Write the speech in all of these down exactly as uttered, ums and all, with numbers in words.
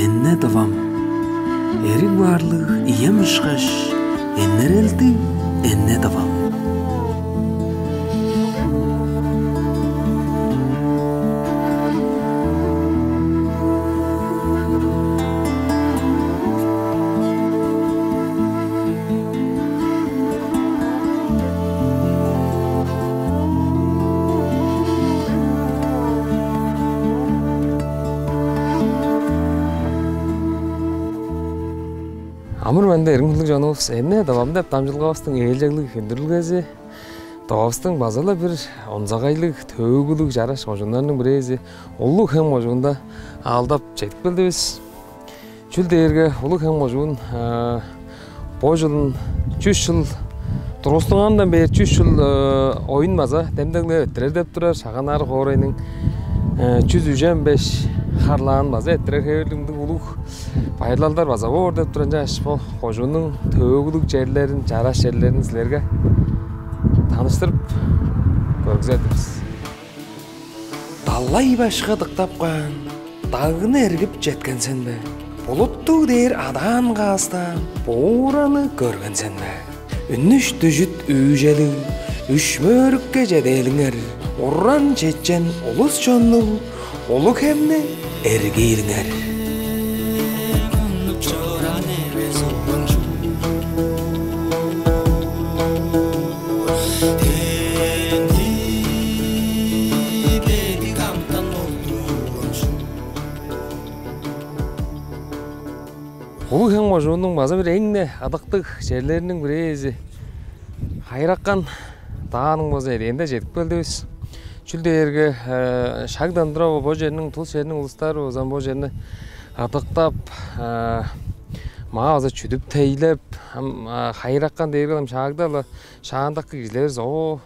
Эне-Тывам. Эриг баарлыг ием ышкаш, энерелдиг Эне-Тывам. Амыр-менди, эргим хүндүлүг чонувус, «Эне-Тывам» деп дамчыдылгавыстың ээлчеглиг хүндүлүлгези Тывавыстың база-ла бир онзагайлыг, төөгүлүг, чараш кожууннарның бирээзи Улуг-Хем кожуунда аалдап чедип келдивис. Чүл дээрге Улуг-Хем кожуун, э, бо чылын чүс чыл тургустунгандан бээр, чүс чыл, э, оюн база демдеглеп эрттирер деп турар. Шагаан-Арыг хоорайның, э, чүс үжен беш харлаан база эрттирер хевирлиг мындыг улуг байырлалдар база боор деп турар. Ынчангаш бо кожууннуң төөгүлүг черлерин, чараш черлерин силерге таныштырып көргүзер-дир бис. Далай-Башкы ыдыктап каан, дагны эргип четкен сен бе? Булуттуг дээр адаан каастаан, буураны көрген сен бе? Үнүш-дүжүт үүжелиг, Үш-Мөөрүкке чеделиңер, уран-чечен улус-чоннуг Улуг-Хемни эргиилиңер. Улуг-Хем кожууннуң база бир эң-не ыдыктыг черлериниң бирээзи Хайыракан дааның болза эдээнде чедип келдивис. Чүл дээрге, э, шагдан тура бо черниң, тус черниң улустары болза бо черни ыдыктап, э, маа база чүдүп-тейлеп, ам, а, Хайыракан дээрге ам шагда-ла шаандакы кижилер бис, оо,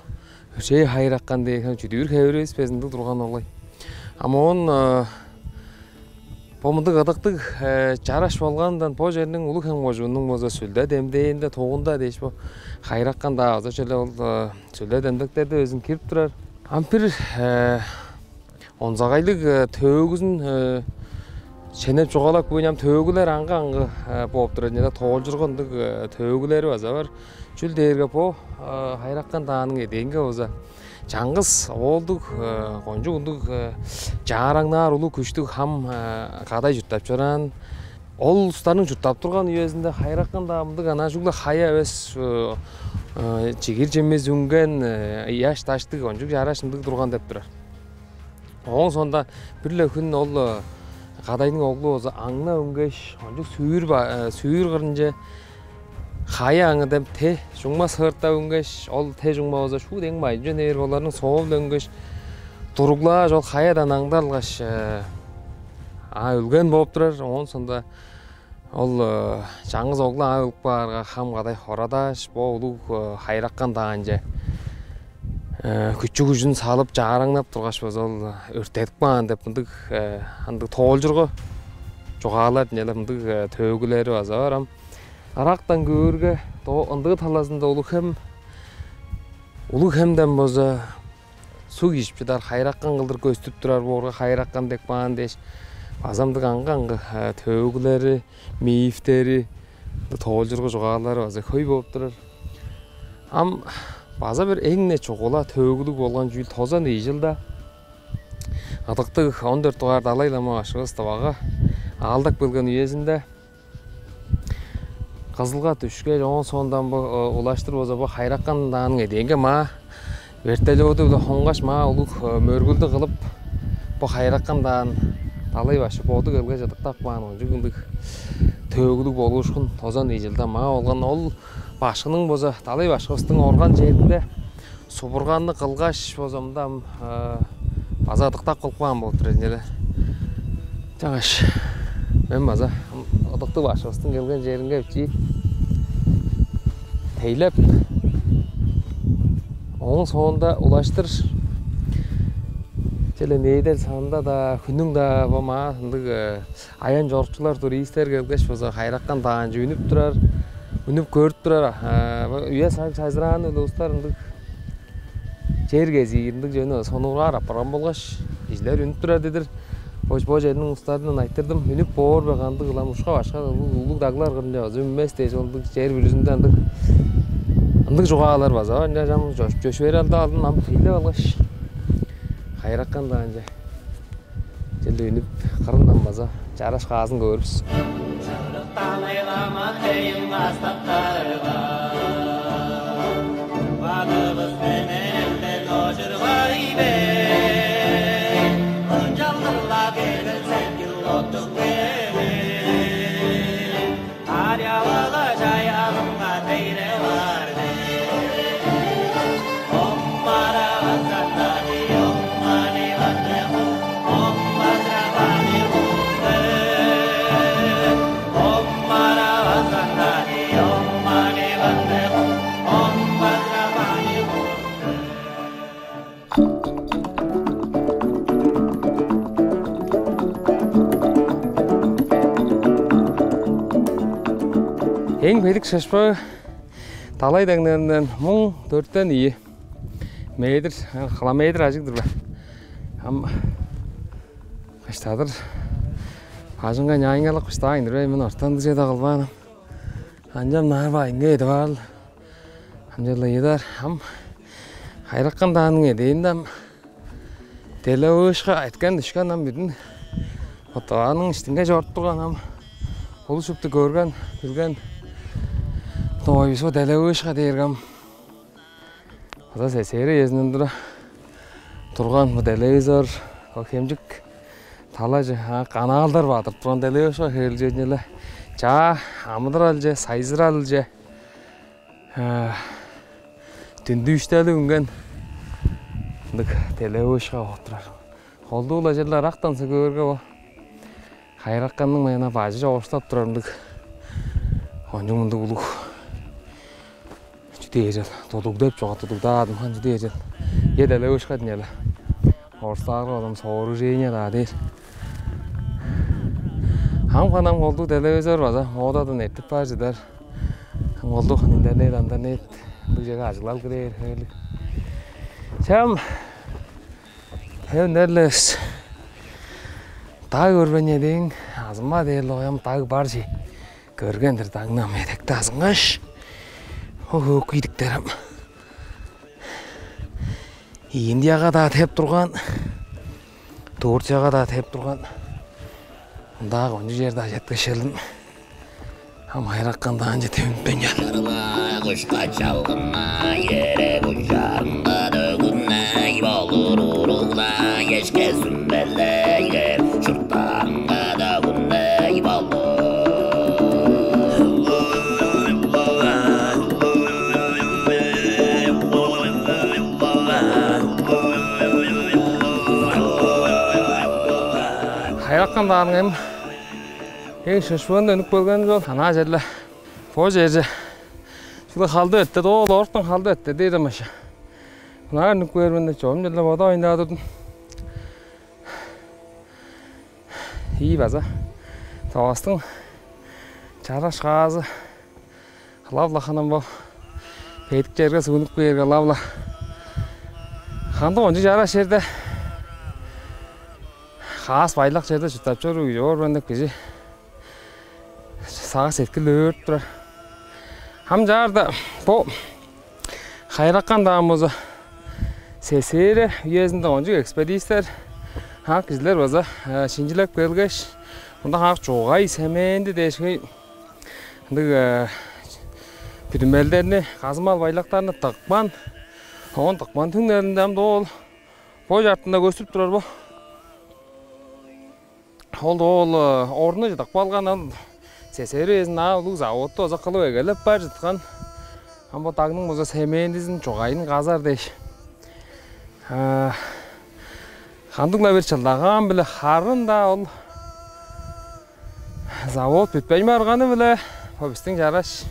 чей Хайыракан дээр, ам чүдүүр хевиривис безин ындыг турган олай. Ам оон, э, бо мындыг ыдыктыг, э, чараш болганындан бо черниң, Улуг-Хем кожууннуң болза Сүлде демдээнде, тугунда дээш, бо Хайыракан даа база черле ол, э, Сүлде демдектерде безин кирип турар. Ам бир, э, онзагайлыг, э, төөгүзүн, э, шенеп чугаалап көрейн. Ам төөгүлер аңгы-аңгы, э, бооп турар, чүнү-даа тоолчурга ындыг, э, төөгүлери база бар. Чүл дээрге бо, э, Хайыракан дааның эдээнге болза чаңгыс оолдуг, э, кончуг ындыг, э, чаараңнаар улуг күштүг хам, э, кадай чурттап чораан. Ол улустарның чурттап турган үезинде Хайыракан даа мындыг анаа чүгле хая эвес, э, э, чигир-чимис үнген, э, ыяш-даштыг, кончуг чараш ындыг турган деп турар. Ооң соонда бир-ле хүн ол, э, кадайның оглу болза аңнап үнгеш, кончуг сүүр ба-, э, сүүр кырынче хая аңыдып, те чуңма сыыртап үнгеш, ол те чуңма болза шуут эң майын чүве дээр, оларның соов-ла үнгеш, туруглааш, ол хаядан аңдарылгаш, э, а, өлген бооп турар. Оон соонда ол, э, чаңгыс оглу а өлүп каарга, хам кадай хорадааш, бо улуг, э, Хайыракан даанче, э, күчү-күжүн салып, чаараңнап тургаш, база ол өрттедип каан деп мындыг, э, ындыг тоолчурга чугаалар, чүнү-даа мындыг, э, төөгүлери база бар. Ам ырактан көөрге, то-, ындыы талазында Улуг-Хем, Улуг-Хемден болза суг ижип чыдар, Хайыракан кылдыр көстүп турар боорга, Хайыракан деп каан дээш, база мындыг аңгы-аңгы, э, төөгүлери, мифтери, тоолчурга чугаалары база хөй бооп турар. Ам база бир эң-не чугула төөгүлүг болган чүүл, тозан ийи чылда ыдыктыг он дөрт дугаар Далай-Лама башкывыс Тывага аалдап келген үезинде, Кызылга дүшкеш, оон соондан бо, э, улаштыр болза бо Хайыракан дааның эдээнге маа вертолёду-биле хонгаш, маа улуг, э, мөргүлдү кылып, бо Хайыракан даан Далай башкы боду келгеш ыдыктап каан, кончуг ындыг төөгүлүг болуушкун тозан ийи чылда маа болган. Ол башкының болза, Далай башкывыстың орган черинде субурганны кылгаш, бо замда ам, э, база ыдыктап кылып каан болуп турар ийин але. Чаңгаш, мен база ам ыдыктыг башкывыстың келген черинге бичии тейлеп, ооң соонда улаштыр черле неделя санында-даа, хүннүң-даа бо маа ындыг, э, аян-чорукчулар, туристер келгеш, база Хайыракан даанче үнүп турар, үнүп көрүп турар. А, бо үе-саг сайзырааны-биле улустар ындыг чер кезиир, ындыг чүвени сонуургаар апарган болгаш, кижилер үнүп турар дидир. Бо, бо черниң улустарындан айтырдым, үнүп боор бе, кандыг, ылам ушка-башка улуг, улуг даглар кырынче база үнмес дээш, ол чер бүрүзүнде ындыг, ындыг чугаалар база бар. Ынчаш ам чош-, чөпшээрелди алдым, ам тейлеп алгаш, Хайыракан даанче черле үнүп, кырындан база чараш каазын көөр бис. Эң бедик шыпшыы Далай деңнелинден муң дөртен ийи метр, километр ажыг-дыр бе? Ам кыштадыр бажыңга няйыңалап кыштаайн-дыр бе? Мен ортан дыже-даа кылбаан ам. Анчам наар байынга эдип аар-ла. Ам черле ыйыдар. Ам Хайыракан дааның эдээнде ам делевышка эткен-дүшкен ам бүдүн Тываның иштинге чоруп турган ам. Улус шупту көрген, билген. Ой, бис бо делевышка дээрге ам база СССР үезинден тура турган бо телевизор, бо Хемчик талаже, а, каналдар бадырып турган телевизорга херилчедин эле. Чаа, амыдыралче, сайзыралче, а, дүндүүштелиг үнген ындыг телевизорга болуп турар. Колдуу-ла черле ырактан көөрге, бо Хайыраканның маяна бажы чоокшулап турар ындыг кончуг мындыг улуг. Чүү дээр чүвел, тудуг деп чугаа, тудугдаадым, хан, чүү дээр чүвел. Е, телевышка дийин але. Орустаарга болза сооружение-даа дээр. Ам ханам колдуу телевизор база модадан эртип бар чыдар. Ам колдуу хан интернет, интернет бир черге ажыглал кирээр хевирлиг. Чам, хевнерлес. Даг көрбейн эдиң, азынма дээр-ле оям, даг бар чий. Көрген-дир дагны ам эдекти азынгаш. О, хөөгү идиктер ам. Индияга-даа теп турган, Турцияга-даа теп турган. Мындаага кончуг черде ажаткаш келдим. Ам Хайыракан даанче төнүпкен чаан. Кушка чалгынмай, эрек ужарынга дөгүнмей, болур уруглай, эшке сүмбелейгер, чурттарынга дөгүнмей болур. Хайыракан дааның эми эң шыпшыындан үнүп келгени чол. Анаа черле бо черже чүгле халдып эртти, ол оруктан халдып эртти дээр ам аша. Мынаар үнүп кээр мен деп чогум черле бодавайн-даа турдум. Ийи база Тывавыстың чараш каазы. Ылап-ла ханам бо бедик черге суунуп кээрге, ылап-ла кандыг кончуг чараш черде, каас-байлак черде чурттап чоруур кижи боор мен деп кижи сагыш-сеткил өөрүп турар. Ам чаарда бо Хайыракан даан болза, СССР үезинде кончуг экспедициялар, ак кижилер база, э, шинчилеп келгеш, мында ак чугай, семенди дээш хөй ындыг, э, бүдүмелдерни, казымал байлактарны тыпкан. Оон тыпкан түңнелинде ам доо ол бо чартында көстүп турар бо. Ол доо ол, э, орну чыдып калган, ол СССР үезинде улуг заводту база кылып эгелеп бар чыткан. Ам бо дагның болза семендизин, чугайын казар дээш. А, кандыг-ла бир чылдагаан-биле харын-даа ол завод бүтпейн барганы-биле, бо бистиң чараш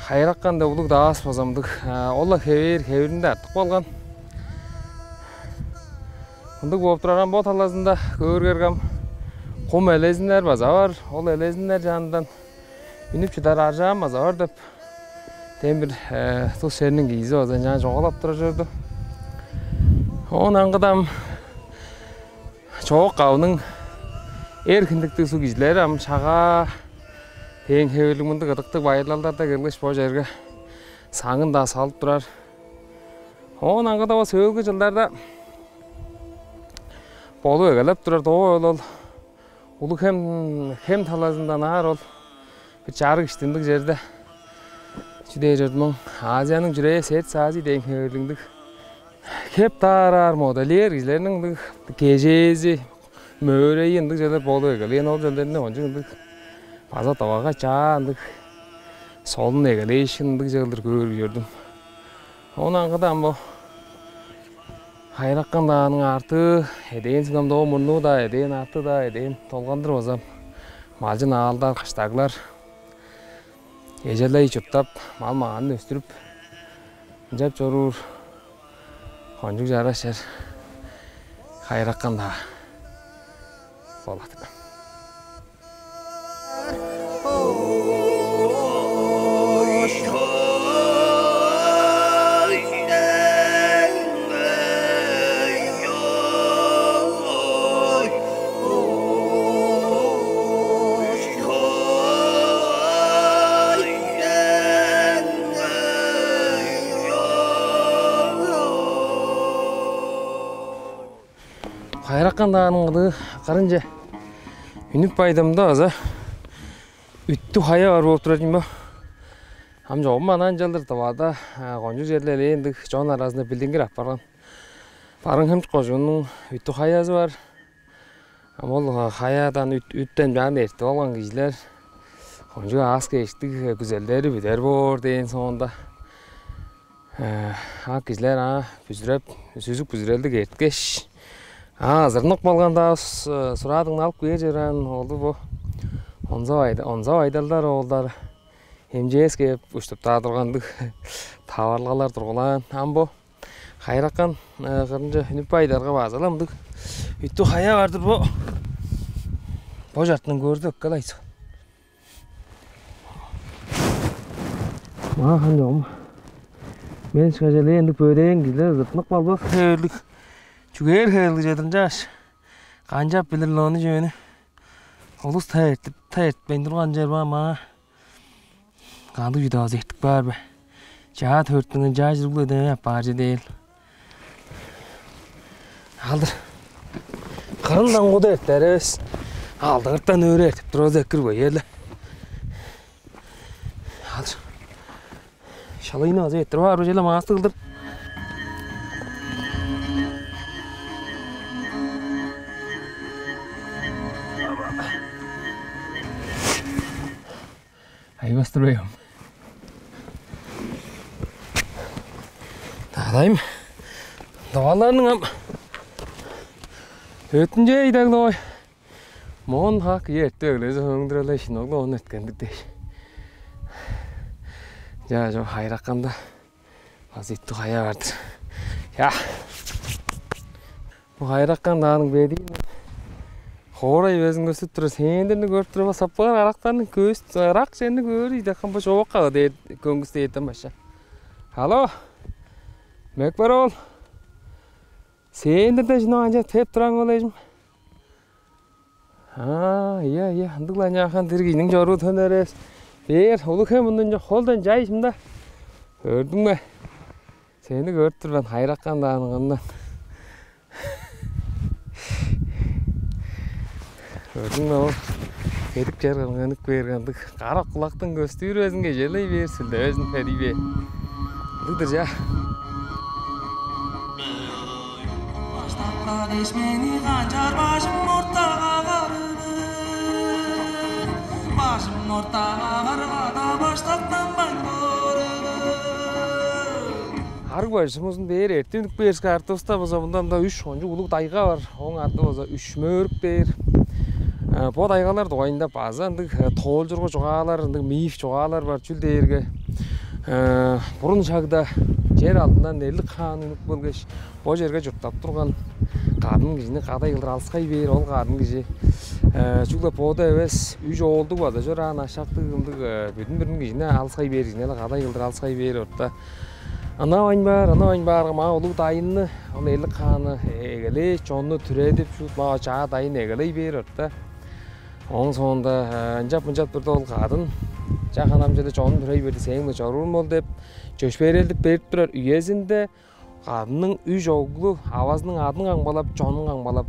Хайыракан деп улуг даавыс болза мындыг, а, ол-ла хевээр, хевиринде артып калган. Мындыг болуп турар. Ам бо талазында көөрге, ам кум элезиннер база бар. Ол элезиннер чанындан үнүп чыдар аржаан база бар деп, дем бир, э, тус черниң кижизи база ынчаар чугаалап турар чорду. Оон аңгыда ам Чоок-Кавының эр хиндиктиг суг кижилери ам Шагаа дээн хевирлиг мындыг ыдыктыг байырлалдарда келгеш, бо черге саңын-даа салып турар. Оон аңгыда бо сөөлгү чылдарда болуп эгелеп турар, доо ол, ол Улуг-Хем, Хем талазындан аар ол бир чарык иштиндиг черде, чү дээр чордум, Азияның чүрээ, Северная Азия дээн хевирлиг ындыг хеп даараар модельер кижилерниң ындыг кежээзи, мөөрейи ындыг черлер болуп эгелээн. Ол черлерни кончуг ындыг база довага чаа ындыг солун эгелээшкин ындыг черлер көөр чордум. Оон аңгыда ам бо Хайыракан дааның арты, эдээн сиңгем доо мурнуу-даа, эдээн арты-даа, эдээн долгандыр база малчын аалдар, кыштаглар эжелей чурттап, мал-маганын өстүрүп, ынчап чоруур кончуг чараш чер Хайыракан даа болат. Хайыракан дааның кырынче үнүп байдымда база үттүг хая бар болуп турар ийин бо. Ам чогум анаа ынчалдыр Тывада, а, кончуг черле элээн ындыг чон аразында билдингир апарган. Барыын-Хемчик кожууннуң үттүг хаязы бар. Ам ол, а, хаядан үт-, үттен чаан эртип алган кижилер кончуг аас-кежиктиг, э, күзелдери бүдер боор дээн соонда, э, а кижилер, а, бүзүреп, сүзүк бүзүрелдиг эрткеш, а, ызырнып калган-даа ус-, э, сураадыңны алып кээр чораан олду бо. Онза байда-, онза байдалдар оолдар эмчээс кээп уштуп-даа тургандыг таварылгалар тургулаан. Ам бо Хайыракан, э, кырынче үнүп байдарга база-ла мындыг үттүг хая бар-дыр бо. Бо чартыын көрдү эккел айзы. Маа хан чогум. Мен ышкажыл ындыг бөдээн кижилер ызыртынып калбас хевирлиг. Чүгээр хевирлиг чедир ынчааш. Канчап билир-ле ону чүвени. Улус та эртип, та эртпейн турган чер баа маа. Кандыг чүдавазы эртип каар бе? Чаа төрүттүнген чаа чүрүглү өдөө апаар чү дээр. Алдыр. Кырындан куда эртер эвес. Алдыңыртан өрү эртип турбаза экир бо, ийе-ле. Алдыр. Шалыйны азы эртип аар бо, чүле маастыг кылдыр. Айбастырбайым. Тадайым. Доваларның ам өттүнче идеглой. Моон хак ие эртти өглези хөңдүрелей шиноглу ону өткендик дээш. Жа, жо хайракканда база итту хая бардыр. Я. Бо хайраккан дааның бедиин хоорай безин көстүп тура, сээндерни көрүп тура, саппыгар арактарның көс ырак черни көөр ийдаккан бо чоокка дээр көңгүс дээден баша. Алло. Мекпер ол. Сээндерден шуну анча теп тураң ол эжим. А, ия, ия, ындыг-ла няахан диргийниң чоруу төнер эвес. Бээр улуг хем мындан холдан чай шымда. Көрдүң бе? Сени көрүп тур мен, хайраккан дааныгындан. Көрдүң бе ол? Эдип чер кыргынып кээр кандыг. Кара кулактың көстүүр безин кежелей бээр, сүлде безин феди бээр. Ындыг-дыр ча. Баштапка дешмени канчар бажым ортага барып, бажым ортага баргада баштактан байн көрүп. Арыг бажымызын бээр эртинип бээрске, артывыста база мында, мында үш кончуг улуг дайга бар. Ооң аты база Үш Мөөрүк дээр. Э, бо дайгалар дугайында база ындыг, э, тоолчургу чугаалар, ындыг миф чугаалар бар. Чүл дээрге, э, бурун шагда чер алдындан эрлик хаан үнүп келгеш, бо черге чурттап турган кадын кижини кадай кылдыр алыскай бээр. Ол кадын кижи, э, чүгле боду эвес, үш оолдуг база чораан, ашактыг ындыг, э, бүдүн-бүрүн кижини алыскай бээр, кижини-ле кадай кылдыр алыскай бээр. Орта Ынавайн баар, ынавайн баарга, маа улуг дайынны, ол эрлик хаанны эгелээш, чонну түредип, шуут маа чаа дайын эгелей бээр орта. Ооң соонда, э, ынчап-мынчап турда, ол кадын: «Чаа, ханам, чеде чонум түрей берди, сээң-биле чоруурум ол», — деп, чөпшээрелдип берип турар үезинде, кадынның үш оглу авазының адын камгалап, чонун камгалап,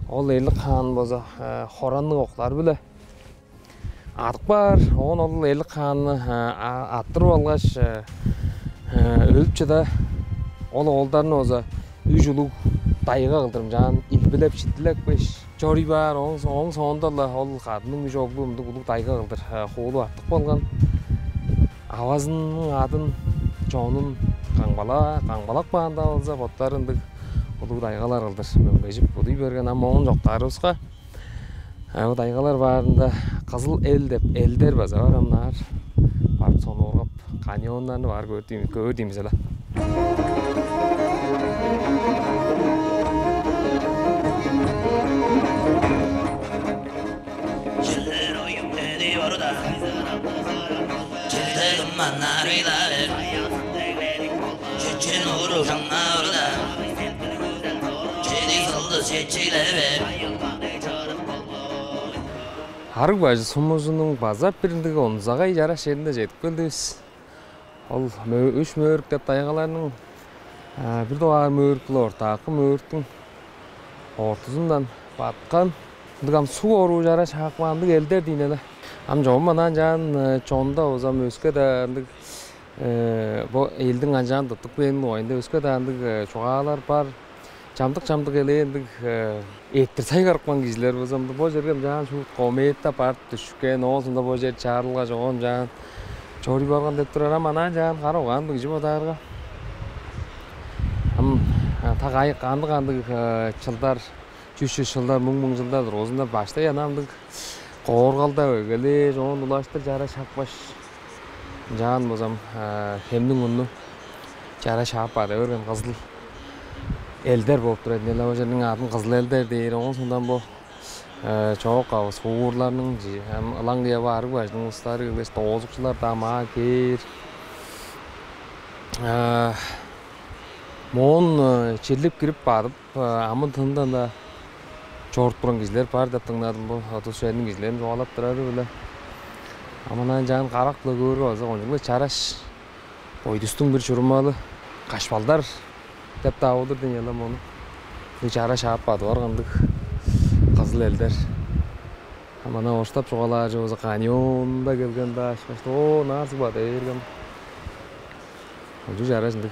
ол эрлик хаан болза, э, хоранныг октар-биле адып каар. Оон ол эрлик хаанны, э, а-, арттырып алгаш, э, э, өлүп чыда, ол оолдарны болза үш улуг дайга кылдыр ынчаан илбилеп, шиттилепкеш, чоруй баар. Ооң, ооң соонда-ла ол кадынның үш оглу мындыг улуг дайга кылдыр, э, хуулуп артып калган. Авазының адын, чонун камгала-, камгалап каанда болза, боттары ындыг улуг дайгалар кылдыр мөңгежип удуй берген. Ам оон чоктаарывыска, э, бо дайгалар баарында Кызыл эл деп элдер база бар, ам ынаар барып сонуургап, каньоннарны баар көөр дийм, көөр дийм бис але. Чылдыр оюп кедип орда, чылдыгым маннарыйла бер. Чечен уруг шаңна орда, чеди сылды чечиле бер. Арыг-Бажы сумузунуң база бир ындыг онзагай чараш черинде чедип келдивис. Ол мөө-, Үш Мөөрүк деп дайгаларның, а, бир дугаар мөөрүк-биле ортаакы мөөрүктүң ортузундан баткан, ындыг ам суг оруу чара шаап каан ындыг элдер дийин але. Ам чогум анаа ынчаан, э, чонда болза ам өске-даа ындыг, э, бо элдиң канчаан тыптып кээрин дугайында өске-даа ындыг, э, чугаалар бар. Чамдык-чамдык элээн ындыг, э, эрттир сайгарыпкан кижилер болза, мында бо черге ынчаан шуут кометта барып дүшкен, оон соонда бо чер чаарылгаш, оон ынчаан чоруй барган деп турар. Ам анаа ынчаан кара угаан кижи бодаарга. Ам, а, так ай-, кандыг-кандыг, э, чылдар, чүс-чүс чылдар, муң-муң чылдар дургузунда баштай анаа ындыг кооргалдап эгелээш, оон улаштыр чара шапкаш, ынчаан болза ам, а, хемниң мурну чара шаап бада берген кызыл элдер болуп турар. Ынчан-на бо черниң адын Кызыл элдер дээр. Оон соондан бо, э, чоок-кавы суурларның, чи-, ам ылаңгыя бо Арыг-Бажының улустары келгеш, доозукчулар-даа маа кээр. Э, моон, э, чирлип кирип бадып, э, амын-тынындан-даа чоруп турган кижилер бар деп дыңнадым, бо тус черниң кижилерин чугаалап турары-биле. Ам анаа ынчаан карак-биле көөрге база кончуг-ла чараш. Бойдустуң бир чурумалы, кашпалдар деп-даа болур дийин але мону. Бир чара шаап бадып барган ындыг кызыл элдер. А мана оштап чугаалаар чүве болза, каньонда келген-даа ышкаш, оо, ынаар суг бада бергем. Кончуг чараш ындыг.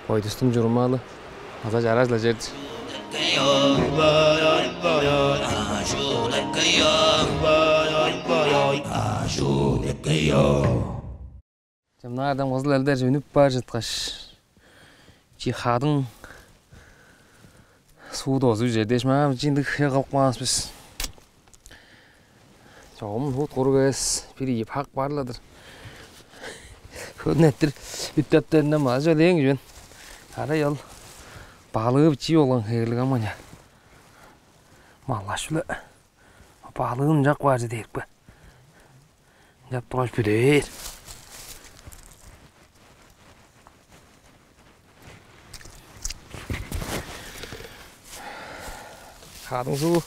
Бойдустуң чурумалы. База чараш-ла чер-дир. Чымнаардан кызыл элдер үнүп бар чыткаш, чи хадың суу дозуп чер дээш, маа чиндиг хе кылып каанывыс бис. Чогум хут куруг эвес, бир ийи пак бар-ла-дыр. Хөөн эрттир үттептеринден база чөлээң чүвен. Арай ол балыгы бичии болган хевирлиг амган ча. Маллаш-биле балыын ынчап каар чүве дээр бе? Ынчап тургаш бүдээр. Хадың суу.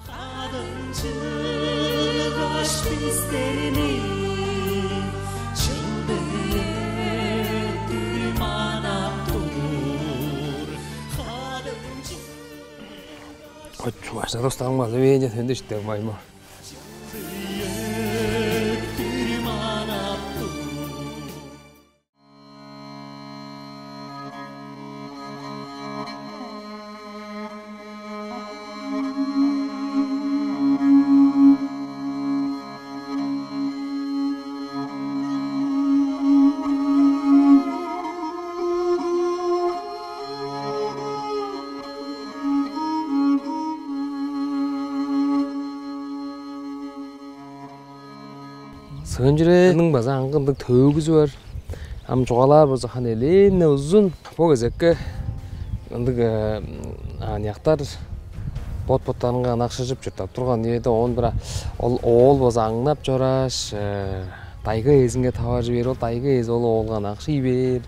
Кадынчыгаш бистерни чылдыр эттир манап тур. Кадынчы Ой, чугаш, достаң база бээне сөндөштен байма. Сыын чүрээниң база аңгы ындыг төөгүзү бар. Ам чугаалаар болза, хан элээн-не узун. Бо кезекке ындыг, э, аныяктар бот-боттарынга ынакшыжып чурттап турган үеде, оон бир ол оол болза аңнап чорааш, э, дайга ээзинге таваржы бээр, ол дайга ээзи ол оолга ынакшый бээр.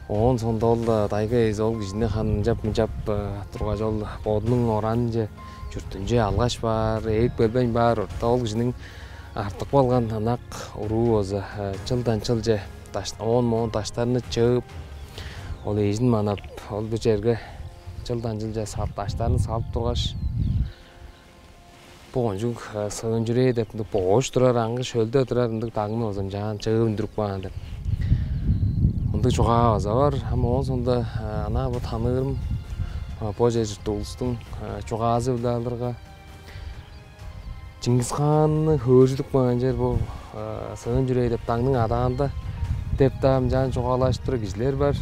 Оон соонда ол, э, дайга ээзи ол кижини харын ынчап-мынчап, э, тургаш, ол бодунуң оранынче, чуртунче алгаш баар, ээп келбейн баар. Орта ол кижиниң артып калган ынак уруу болза, э, чылдан чылче даш-, оон-моон даштарны чыып, ол эжин манап, ол бир черге чылдан чылче сал-, даштарны салып тургаш, бо кончуг, э, Сыын-Чүрээ деп ындыг боош турар, аңгы шөлде турар ындыг дагны болза ынчаан чыып үндүрүп каан деп ындыг чугаа база бар. Ам оон соонда, э, анаа бо таныырым, э, бо чер чурттуг улустуң, э, чугаазы-биле алырга, Чингис-Хаанны хөөржүдүп каан чер бо, э, Сыын-Чүрээ деп дагның адаанда деп-даа ынчаан чугаалажып турар кижилер бар.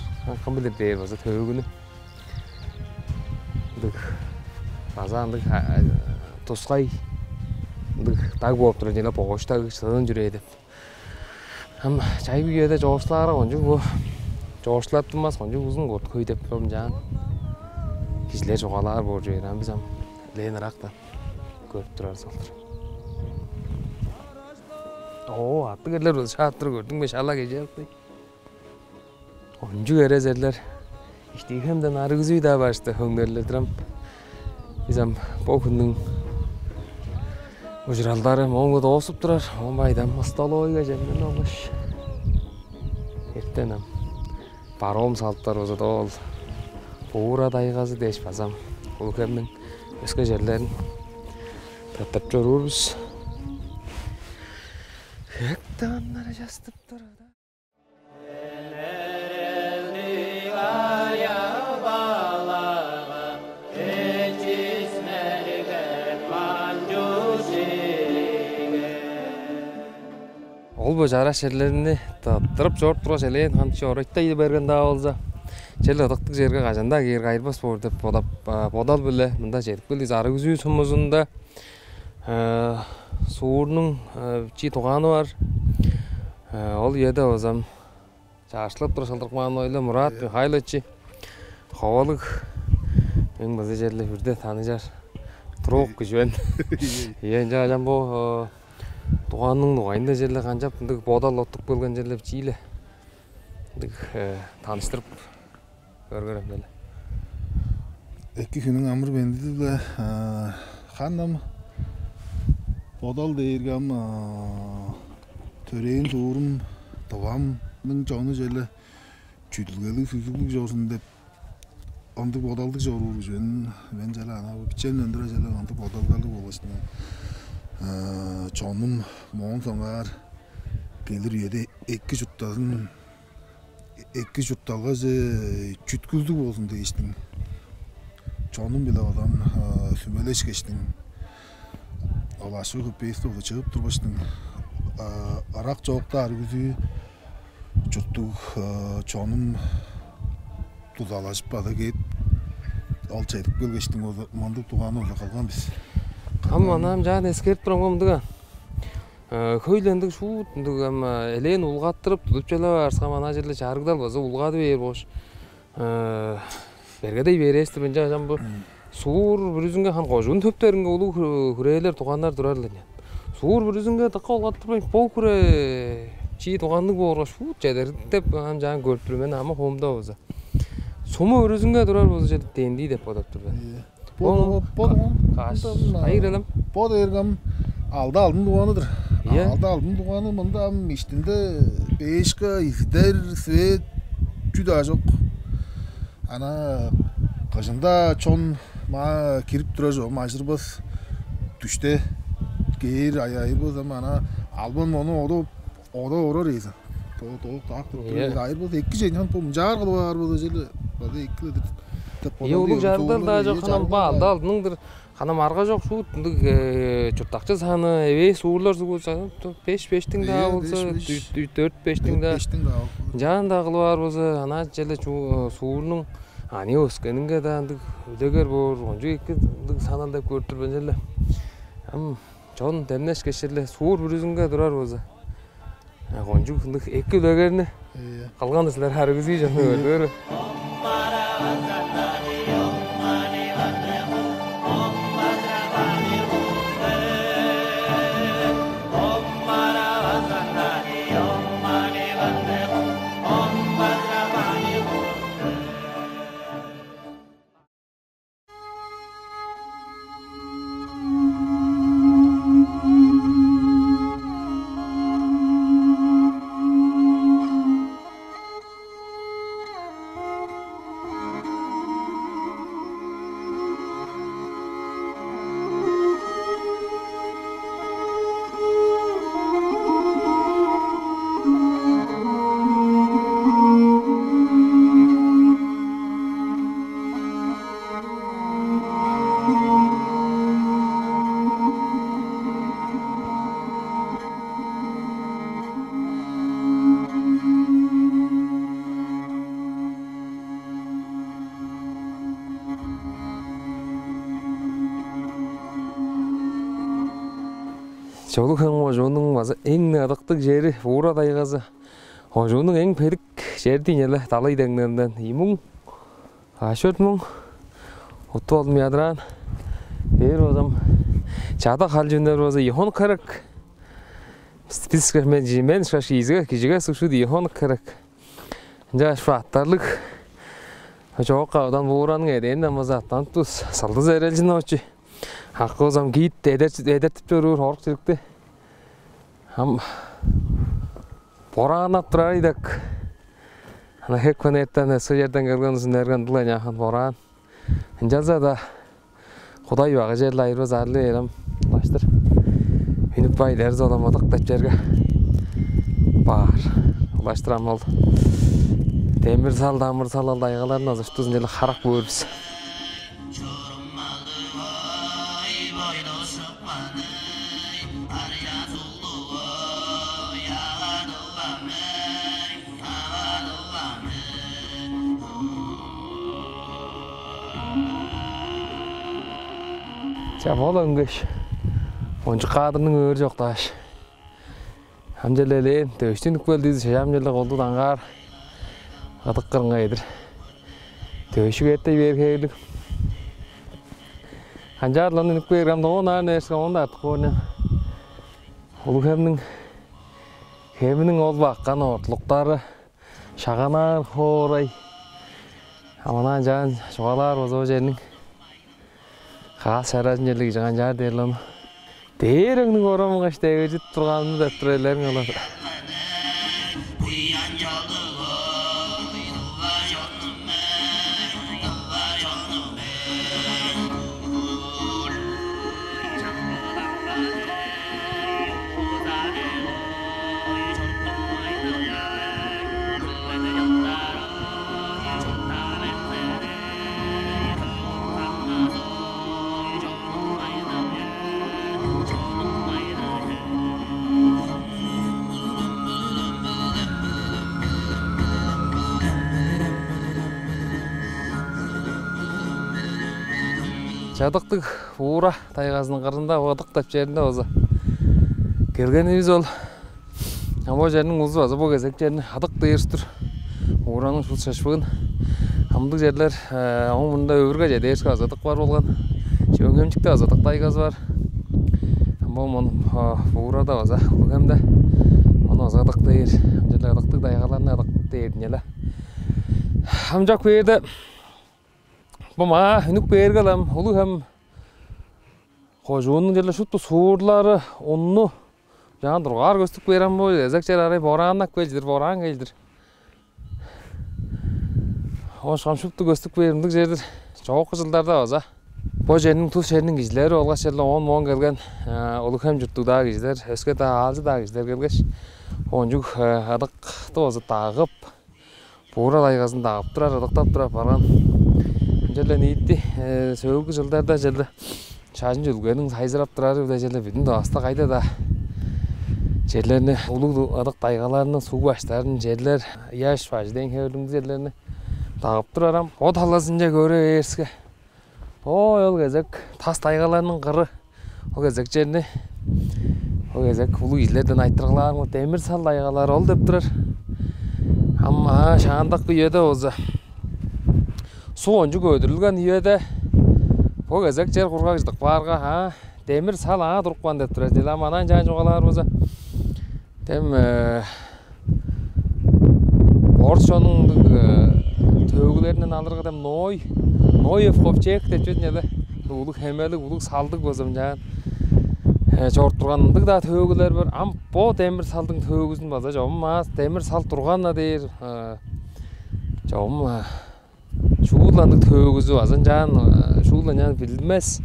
Кым билир дээр база төөгүнү. Ындыг база ындыг, а, а, тускай ындыг даг бооп турар чүве-ле, боош даг, Сыын-Чүрээ деп. Ам чайгы үеде чоокшулаарга кончуг бо, чоокшулаттынмас, кончуг узун кот хөй деп ынчаан кижилер чугаалаар боор чүве. Ам бис ам элээн ырактан көрүп турар солдур. Оо, аттыг эрлер болза шаап тур, көрдүң бе, шала кежээп каай. Кончуг эрес эрлер, Иштиг-Хемден арыг үзүй-даа башты хөңнерлер турам. Бис ам бо хүннүң ужуралдары моон-даа дооступ турар. Оон байдам столовыйга чемнен алгаш, эртен ам паром салыптар болза-даа, ол Буура тайгазы дээш база ам Улуг-Хемниң өске черлерин тырттырып чоруур бис. Хек-дааннары частып турар. Ол бо чараш черлерни тырттырып чоруп тургаш, элээн ханчы орайтай берген-даа болза, черле ыдыктыг черге кажан-даа кээрге айырбас боор деп бодап, а, бодал-биле мында чедип келдивис. Арыг үзүү сумузунда, э, суурнуң, э, чии дуганы бар. Э, ол үеде база ам чарыштырып тура шылдырып каан ол-ла Мурат, э, Михайлович Ховалыг. Мээң база черле үрде таныжар турук, э, кижи мен. Ийе. Ийе, ынча ам бо, э, дуганның дугайында черле канчап ындыг бодал оттуп келген, черле чииле ындыг, э, таныштырып көргерем деле. Эки хүнүң амыр-мендизи-биле, а, ханам бодал дээрге ам, а, төрээн суурум, Тывамның чону черле чүдүлгелиг, сүзүглүг чорзун деп ындыг бодалдыг чоруур кижи мен. Мен черле анаа бичемден тура черле ындыг бодалдарлыг болгаштың, а, чонум моон соңгаар келир үеде эки чурттазын, эки чуртталгаже чүткүлдүг болзун дээштиң, чонум-биле одан, а, сүмелешкештиң, ол Ашык-Көпеевти ода чыып тургаштың, а, ырак-чоокта арыг үзүү чурттуг, а, чонум дузалажып база кээп, ол чедип келгештиң, ол мындыг дуганы ода кылган бис. Ам ам ынчаан эскерип турам, мындыг, а. Э, хөй-ле ындыг шуут ындыг ам, э, элээн улгаттырып тудуп чыла баарга, ам анаа черле чарыгдал база улгады бээр болгаш, э, бергедей бээр эвес-тир, ынчангаш ам бо, мм, суур бүрүзүнге, хан кожуун төптеринге улуг хү-, хүрээлер, дуганнар турар-ла ынчан. Суур бүрүзүнге дыка улгаттырбайн, бо хүрээ чии дуганныг боорга шуут чедер деп ам чаан көрүп тур мен, ам хоомда болза. Суму бүрүзүнге турар болза, чедип дээн-дий деп бодап тур мен. Ийе. Бо, бо, бо, бо, каш, мында, мында, хайыр, элем. Бо дээрге ам алды алдын дуганы-дыр. Ийе. Алды алдын дуганы мында ам иштинде печка, изидер, свет, чүү-даа чок. Ана кыжында чон маа кирип турар чогум, ажырбас, дүште кээр, ай-, айырбас, ам ана албан мону оду Ода орар эвес. Тоо, тоо, таак туруп, ийе, турар эвес. Айыр болза, эки чейин, бо мынчаар кылып аар болза, черле база эки-ле-дир деп, ийе, бодап, улуг чарыгдал-даа чок, ийе, ханам, чарыгдал-даа. Бо алды алдының-дыр. Ханам арга чок, шуут ындыг, э, чурттакчы саны эвээш суурлар сугу, беш, бештиң-даа, ийе, болза, беш, беш. Дөрт, дөрт, бештиң-даа. Дөрт, бештиң-даа. Ынчаан-даа кылып аар болза, анаа черле чу-, э, суурнуң ани өскенинге-даа ындыг үлегер боор, кончуг эки ындыг санал деп көрүп тур мен черле. Ам чон демнешкеш, черле суур бүрүзүнге турар болза, а, кончуг ындыг эки үлегерни, ийе, кылган силер, харыгызы чонну, ийе, көрдүңер бе? Улуг-Хем кожууннуң база эң ыдыктыг чери Буура тайгазы. Кожууннуң эң бедик чери дийин але, далай деңнелинден ийи муң, каш дөрт муң уттуп алдым яадараан. Бээр болза ам чадаг халчы үнер болза ийи хонук херек. Бис, бис, мен, мен ышкаш кижиге, кижиге суг шуут ийи хонук херек. Ынчангаш бо аттарлыг чоок-кавыдан Буураның эдээнин ам база аттанып тур бис. Сылдыс эрелчин очи. Акывыс ам киит эдер-, эдертип чоруур хорук чирикти. Ам борааннап турар ийдек. Ана хек-пен эртен өске черден келген узун эрген дыл аняахан бораан. Ынчалза-даа Кудай багай черле айырбас арлы бээр ам улаштыр. Үнүп бай дерзи ол ам ыдык деп черге баар. Улаштыр ам ол демир сал, дамыр сал, ол тайгаларны азы уштузун черле карап көөр бис. Чаа, бо-ла үнгеш, ончук каадырның өрү чоктааш, ам черле элээн дөштү үнүп келдивис, чаа, ам черле колдуу даңгаар ыдык кырынга чедир. Дөшү кээптей бээр хевирлиг. Канчаар-ла үнүп кээрге, ам доон аар нээрске оон-даа артык боор-на. Улуг-Хемниң, Хемниң ол баккан ортулуктары, Шагаан-Арыг хоорай. Ам ынчаан чугаалаар болза, бо черниң каас чаражын черле кижи канчаар дээр-ле ону. Дээр өңнүң орамынга ишти эгелчидип турганымны деп тур элериң олар. Чадыктыг Буура тайгазының кырында, Ыдык деп черинде болза келгенивис ол. Ам бо черниң улузу база бо кезек черни Ыдык дээр-дир. Буураның шуут шыпшыын. Амдыг черлер, э, оң мурнунда Өвүрге чеде бээрге база Ыдык бар болган. Чөөн-Хемчикте база Ыдык тайгазы бар. Ам бо мон, а, Буурада база, Улуг-Хемде, ону база Ыдык дээр. Ам черле ыдыктыг тайгаларны Ыдык дээр ийин але. Ам чок бээрде, бо маа үнүп кээрге-ле ам Улуг-Хем кожууннуң черле шупту суурлары унну чаан дургаар көстүп кээр ам, бо кезек чер арай борааннап кел чыдыр, бораан кел чыдыр. Оон шупту көстүп кээр ындыг чер-дир. Чоокку чылдарда база бо черниң, тус черниң кижилери болгаш черле оон-моон келген, э, Улуг-Хем чурттуг-даа кижилер, өске-даа, аалчы-даа кижилер келгеш, оончук, э, ыдыкты база дагып, Буура тайгазын дагып турар, ыдыктап турар апарган. Ынчалдыр ниити, э, сөөлгү чылдарда черле шажын-чүдүлгениң сайзырап турары-биле черле бүдүн Тывавыста кайда-даа черлерни, улуг ыдык тайгаларны, суг баштарын, черлер, ыяш бажы дээн хевирлиг черлерни дагып турар ам. Бо талазынче көөр бээрге, ой, ол кезек тас тайгаларның кыры, ол кезек черни, ол кезек улуг кижилерден айтырыглаарымга, демир сал тайгалары ол деп турар. Ам, а, шаандагы үеде болза, суг кончуг көдүрүлген үеде, бо кезек чер кургаг чыдып каарга, а, демир сал аңаа турупкан деп турар. Чүл, ам анаа ынчаан чугаалаар болза, дем, э, орус чоннуң, э, төөгүлеринден алырга, дем Ной, Ноев ковчег деп чүве-дир ийин але. Улуг хемелиг, улуг салдыг болза ынчаан, э, чоруп турган ындыг-даа төөгүлер бар. Ам бо демир салдың төөгүзүн база чогум, а, демир сал турган-на дээр, э, чогум, э, шуут-ла ындыг төөгүзү база ынчаан, э, шуут-ла ынчаан билдинмес.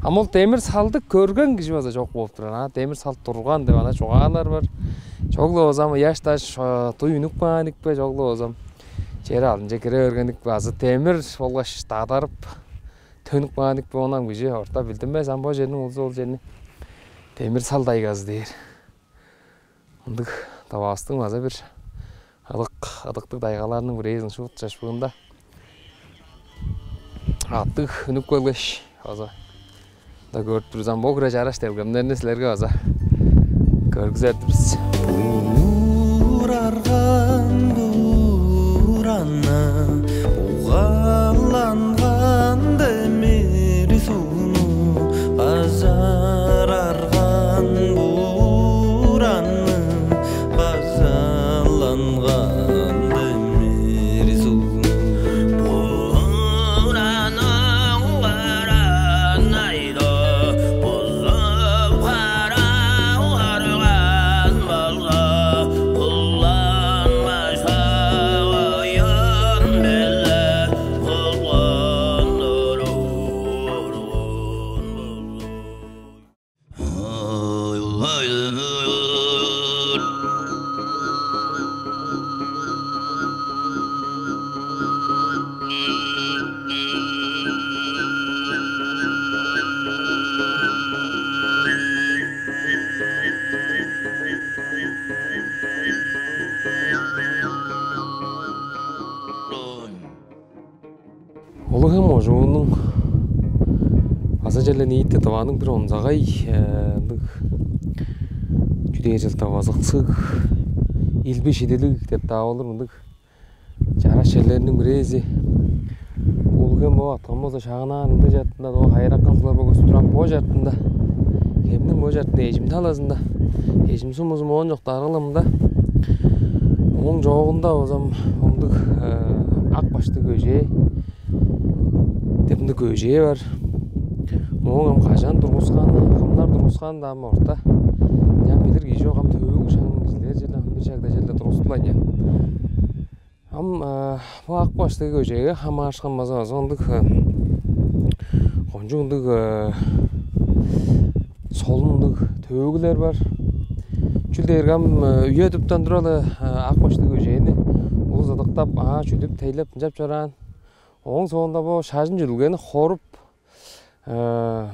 Ам ол демир салды көрген кижи база чок болуп турар, а, демир сал турган деп ана чугаалар бар. Чогул болза ам ыяш-даш, э, дуй үнүп каан ийикпе, чогул болза ам чер алдынче кире берген ийикпе, азы демир болгаш дадарып төнүп каан ийикпе, ону ам кижи орта билдинмес. Ам бо черниң улузу ол черни демир сал тайгазы дээр. Ындыг Тывавыстың база бир ыдык, ыдыктыг тайгаларының бирээзин шуут шыпшыында аттыг үнүп келгеш, база-даа көрүп тур бис. Ам бо хире чараш делгемнерни силерге база көргүзер-дир бис. Буурарган буураны, бугалланган демир сугну, базарарган буураны, базаланган демир сугну. Буураны, буураны, Улуг-Хем кожууннуң база черле ниити Тываның бир онзагай, э, ындыг чүдээр чылда базыксыг, илби-шидилиг деп-даа болур, мындыг чараш черлериниң бирээзи. Улуг-Хем бо аткан болза, шагаан ындыг чартында, доо хайыракан суглар бо көстүп турган бо чартында, хемниң бо чартында, эжим талазында, эжим сумузу моон чокта аргалымда. Ооң чоогунда болза ам ындыг, э, ак баштыг көжээ деп ындыг көжээ бар. Мооң ам кажан тургусканы, кымнар тургусканы-даа ам орта. Ынчан билир кижи чок, ам төөгү шагның кижилери черле ам бир шагда черле тургустула ынчан. Ам, э, бо ак баштыг көжээге хамаарышкан база, база ындыг, э, кончуг ындыг, э, солун ындыг төөгүлер бар. Чүл дээрге ам, э, үе-дүптен тура-ла, э, ак баштыг көжээни улус ыдыктап, аа, чүдүп, тейлеп, ынчап чораан. Ооң соонда бо шажын-чүдүлгени хоруп, э,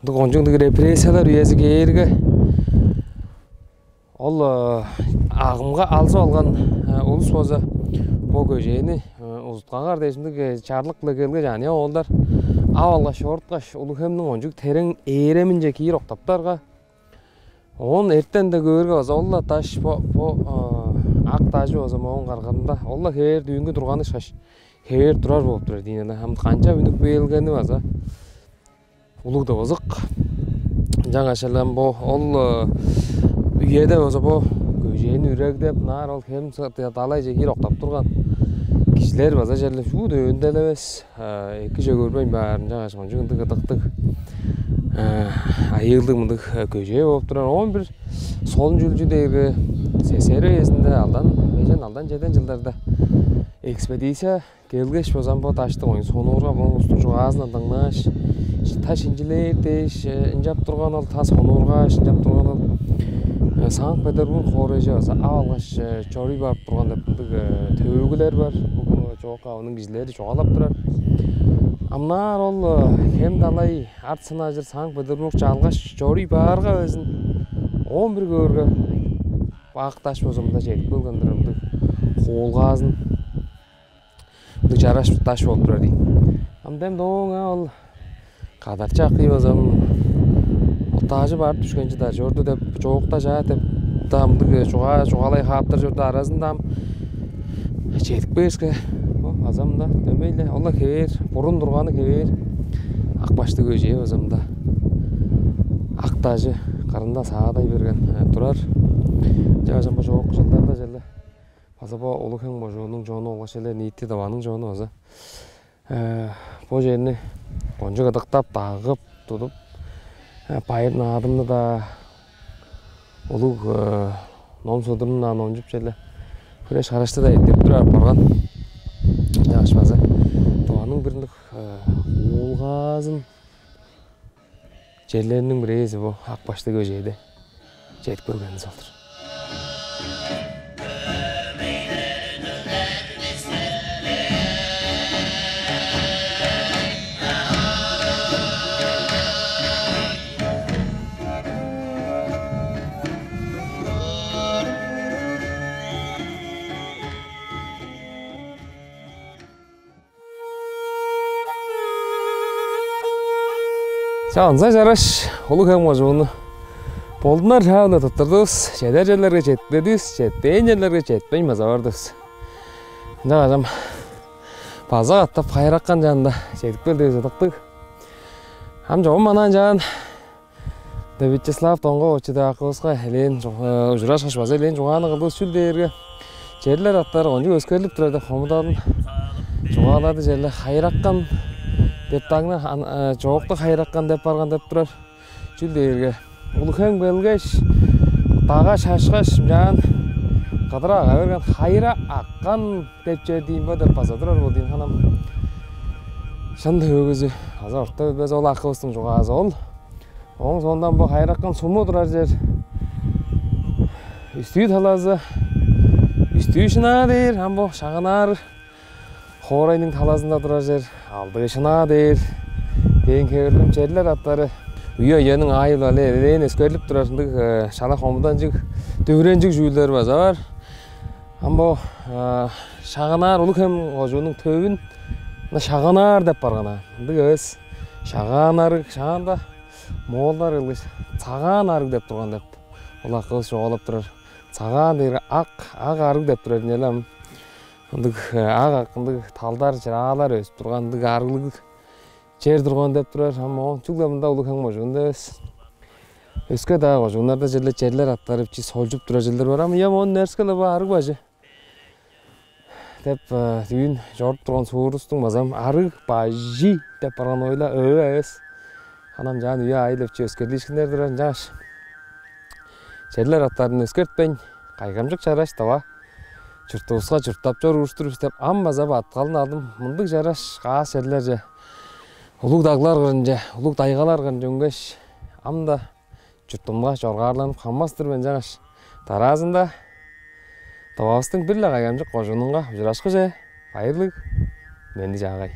ындыг кончуг ындыг репрессиялар үези кээрге, ол, э, агымга алзып алган, э, улус болза бо көжээни, э, узуткагар дээш ындыг, э, чарлык-биле келгеш, аныяк оолдар ап алгаш, чоруткаш, Улуг-Хемниң кончуг терең ээреминче киир октаптарга, оон эртен-даа көөрге база ол-ла даш, бо, бо, э, ак дажы болза мооң кыргырында, ол-ла хевээр дүүнгү турганы ышкаш, хевээр турар болуп турар дийин. Ам канчап үнүп кээргени база улуг-даа бызык. Ынчангаш ам бо, ол, э, үеде болза бо көжээни үрегдеп, ынаар ол Хем сы-, далайже киир октап турган кижилер база черле шуут өөнделевес, э, экиже көрбейн баар, ынчангаш кончуг ындыг ыдыктыг, э, айыылдыг мындыг, э, көжээ болуп турар. Оон бир солун чүл чү дээрге, СССР үезинде алдан, бежен, алдан, чеден чылдарда экспедиция келгеш, база ам бо даштык оюн сонуургап, бо улустуң чугаазындан дыңнааш, тас шинчилээр дээш, э, ынчап турган ол, тас сонуургааш, ынчап турган ол, э, Санкт-Петербург хоорайже база ап алгаш, э, чоруй барып турган деп мындыг, э, төөгүлер бар. Бо, э, чоокка авының кижилери чугаалап турар. Ам ынаар ол, э, Хем далай, арт сынажыр Санкт-Петербургче алгаш чоруй баарга безин, оон бир көөрге, бак даш болза мында чедип келген-дир, мындыг хуулгаазын. Мындыг чараш даш болуп турар дийин. Ам дем дооң, а, ол кадарчы акый база ам октаажы барып дүшкен чыдар чорду деп, чоокта чаа деп, ам мындыг чугаа-, чугаалай хааптар чорду, аразында ам чедип кээрге, о, база мында дөмей-ле, ол-ла хевээр, бурун турганы хевээр, ак баштыг көжээ база мында ак дажы кырында саадай берген, э, турар. Чаа, база бо чоокку чылдарда черле база бо Улуг-Хем кожууннуң чону болгаш эле ниити Тываның чону база, э, бо черни кончуг ыдыктап, дагып, тудуп, э, байыр-наадымны-даа, улуг, э, ном-судурну-даа номчуп, черле хүреш-карашты-даа эрттирип турар апарган. Чаа, база Тываның бир ындыг, э, хуулгаазын черлериниң бирээзи бо ак баштыг көжээде чедип келгенивис ол-дур. Чаа, ынча чараш, Улуг-Хем кожуунну болдунар шаанда туттурдувус, чедер черлерге чедип келдивис, четпээн черлерге четпейн база бардывыс. Ынча кажам база катап Хайыракан чанында чедип келдивис, ыдыктыг. Ам чогум манаан чаан Вячеслав Доңгович деп акывыска элээн чуг-, э, ужурашкаш база элээн чугааны кылдывыс, чүл дээрге черлер аттары кончуг өскерлип турар деп хомудадын чугаалады черле. Хайыракан деп дагны ан-, э, чоокта Хайыракан деп барган деп турар. Чүл дээрге Улуг-Хем келгеш, дагга шашкаш, мынчаан кыдырып ага берген, Хайыра аккан деп чер дийин бо деп база турар болду ийин ханам. Шын төөгүзү база орта билбес ол акывыстың чугаазы ол. Ооң соондан бо Хайыракан суму турар чер Үстүү талазы, Үстүү-Шынаа дээр, ам бо Шагаан-Арыг хоорайның талазында турар чер Алдыы-Шынаа дээр дээн хевирлиг черлер аттары үе-үениң аайы-биле элээн өскерлип турар ындыг, э, шала хомуданчыг, дүвүренчиг чүүлдер база бар. Ам бо, э, Шагаан-Арыг, Улуг-Хем кожууннуң төвүн мына Шагаан-Арыг деп барган аа. Ындыг эвес. Шагаан-Арыг, шаанда моолдар келгеш, Цагаан-Арыг деп турган деп ол акывыс чугаалап турар. Цагаан дээрге ак, ак арыг деп турар ийин але ам. Ындыг, э, ак, ак ындыг талдар, чыраалар өзүп турган ындыг арыглыг чер турган деп турар. Ам оон чүгле мында Улуг-Хем кожуунда эвес, өске-даа кожууннарда черле черлер аттары бичии солчуп турар черлер бар. Ам ыя моон нерске-ле бо арыг бажы деп, э, дүүн чоруп турган суурувустуң база ам арыг бажы деп барган ойла, ыы эвес. Ханам чаан үе аайы-биле өскерлиишкиннер турар, ынчангаш черлер аттарын өскертпейн, кайгамчык чараш тыва чуртувуска чурттап чоруур улус-тур бис деп, ам база баткалын алдым. Мындыг чараш каас черлерже, улуг даглар кырынче, улуг тайгалар кырынче үнгеш, ам-даа чуртумга чоргаарланып ханмас-тыр мен, ынчангаш дараазында Тывавыстың бир-ле кайгамчык кожуунунга ужурашкыже, байырлыг, менди-чаагай.